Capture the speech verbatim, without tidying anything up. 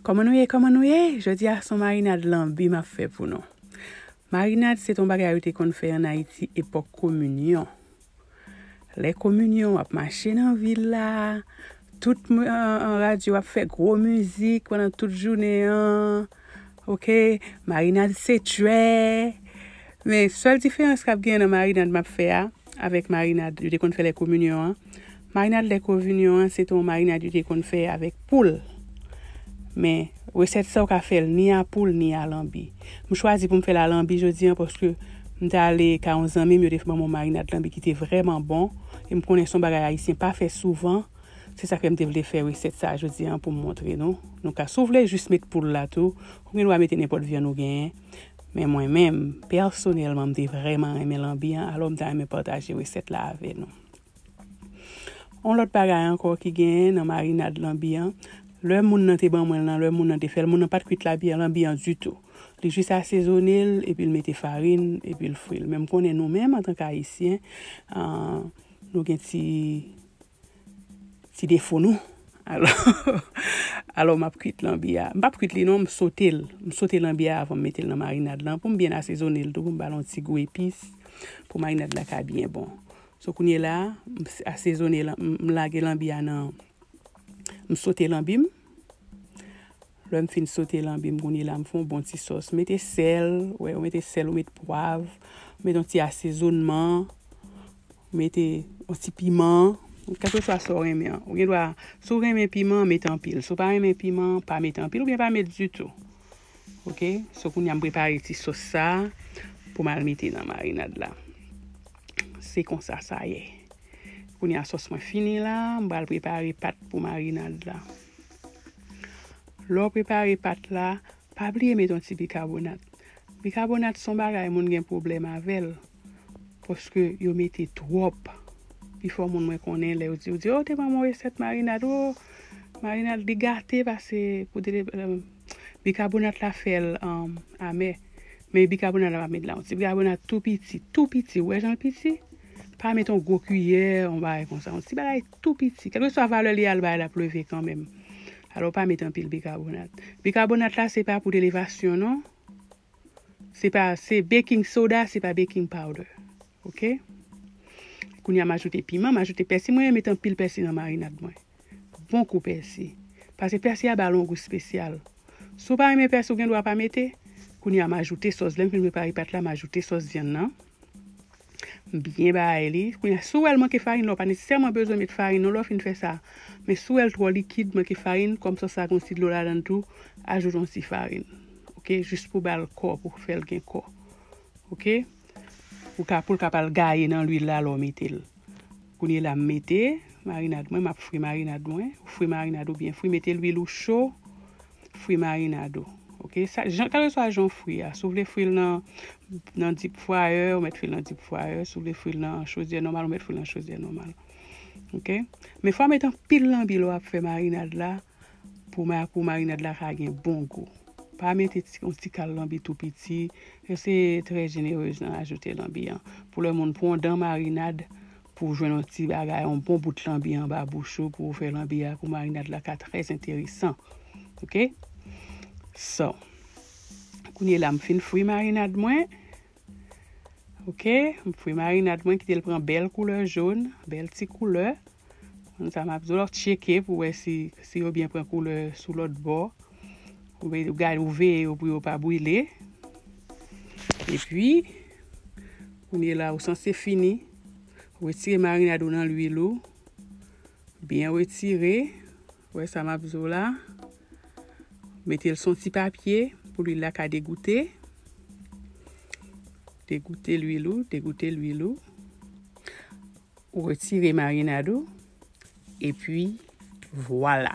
Kòman nou ye, kòman nou ye? Jodi a se yon marinad lanbi m ap fè pou nou. Marinad se te yon bagay yo te konn fè ann Ayiti epòk kominyon. Lè kominyon, w ap mache nan vil la, tout radyo ap fè gwo mizik pandan tout jounen an. Oke, marinad se trè. Men sèl diferans k ap gen nan marinad m ap fè a avèk marinad yo te konn fè lè kominyon an, marinad lè kominyon an se te yon marinad yo te konn fè avèk poul. Men resèt sa ou ka fè l ni a poul ni a lanbi. M chwazi pou m fè l a lanbi jodi an paske m t ale ka yon zanmi m, yo te ban m yon marinad lanbi ki te vrèman bon. E m konnen se yon bagay ayisyen pa fè souvan. Se sa k fè m te vle fè resèt sa a jodi an pou m montre nou. Nou ka, si w vle jis met poul la tou, ou gen dwa mete nenpòt vyann ou genyen. Men mwen menm, pèsonèlman, m te vrèman renmen lanbi an, alò m ta renmen pataje resèt la avè nou. Yon lòt bagay ankò ki genyen nan marinad lanbi an, lè moun nan te ban mwen l lan, lè moun nan te fè l, moun nan pa t kwit lanbi an, lanbi an ditou. Li jis asezone l, epi l mete farin, epi l fri l. Men m konnen nou menm, antanke Ayisyen, nou gen ti ti defo nou. Alò, alò m ap kwit lanbi a. M p ap kwit li non, m sote l. M sote lanbi a avan m mete l nan marinad lan pou m byen asezone l tou, pou m ba l yon ti gou epis, pou marinad la ka byen bon. So kounye la, m asezone, m lage lanbi a nan, m sote lanbi m. Lè m fin sote lanbi m, kounye la m fè yon bon ti sòs. Mete sèl, wè, ou mete sèl, ou met pwav, ou met yon ti asezonman, ou mete yon ti piman, kèlkeswa sa w renmen an. Ou gen dwa, si w renmen piman, mete anpil. Si w pa renmen piman, pa mete anpil, oubyen pa met ditou. Oke? So kounye a m prepare ti sòs sa a pou m al mete nan marinad la. Se konsa sa ye. Kounye a sòs mwen fini la, m pral prepare pat pou marinad la. Lè w prepare pat la, pa bliye mete yon ti bikabonat. Bikabonat se yon bagay moun gen pwoblèm avè l, paske yo mete twòp. Pifò moun mwen konnen lè yo di, yo di, "O, te ban m yon resèt marinad, o, marinad li gate pase pou dele-, bikabonat la fè l amè." Men bikabonat la pa met la. Yon ti bikabonat tou piti, tou piti. Ou wè jan l piti? Pa met yon gwo kiyè, yon bagay konsa. Yon ti bagay tou piti. Kèlkeswa valè li a, l bagay la ap leve kanmenm. Alò, pa met anpil bikabonat. Bikabonat la, se pa pou elevasyon, non. Se pa, se baking soda, se pa baking powder. Oke? Kounye a, m ajoute piman, m ajoute pèsi. Mwen renmen met anpil pèsi nan marinad mwen. Bon kou pèsi. Paske pèsi a ba l yon gou espesyal. Si w pa renmen pèsi, ou gen dwa pa mete. Kounye a, m ajoute sòs. Lè m fin prepare pat la, m ajoute sòs vyann nan. M byen bay li. Kounye a, si w wè l manke farin, la, w pa nesesèman bezwen met farin, non, lè w fin fè sa. Men si w wè l twò likid, manke farin, kòm sòs la gen yon ti dlo ladan l tou, ajoute yon ti farin. Oke? Jis pou ba l kò, pou fè l gen kò. Oke? Ou ka, pou l ka pa al gaye nan lwil la, lè w mete l. Kounye la, m mete marinad mwen, m ap fri marinad mwen. Ou fri marinad ou byen fri, mete lwil ou cho, fri marinad ou. Oke, sa, jan, kèlkeswa jan w fri a. Si w vle fri l nan, nan deep fryer, ou mèt fri l nan deep fryer. Si w vle fri l nan chodyè nòmal, ou mèt fri l nan chodyè nòmal. Oke? Men fò w met anpil lanbi lè w ap fè marinad la, pou ma-, pou marinad la ka gen bon gou. Pa mete ti, yon ti kal lanbi tou piti. Yo se trè jenerez nan ajoute lanbi an. Pou lè moun pran w dan marinad, pou w jwenn yon ti bagay, yon bon bout lanbi anba bouch ou, pou w fè lanbi a, pou marinad la ka trè enteresan. Oke? So, kounye la, m fin fri marinad mwen. Oke, m fri marinad mwen, kite l pran bèl koulè jòn, bèl ti koulè. Konn sa m ap di w la, tcheke pou wè si, si yo byen pran koulè sou lòt bò. Ou ve-, ou gade, ou veye yo pou yo pa brile. Epi, kounye la, ou sanse fini. Retire marinad ou nan lwil ou. Byen retire. Wè sa m ap di w la. Mete l sou yon ti papye pou lwil la ka degoute. Degoute lwil ou, degoute lwil ou. Ou retire marinad ou. Epi, vwala.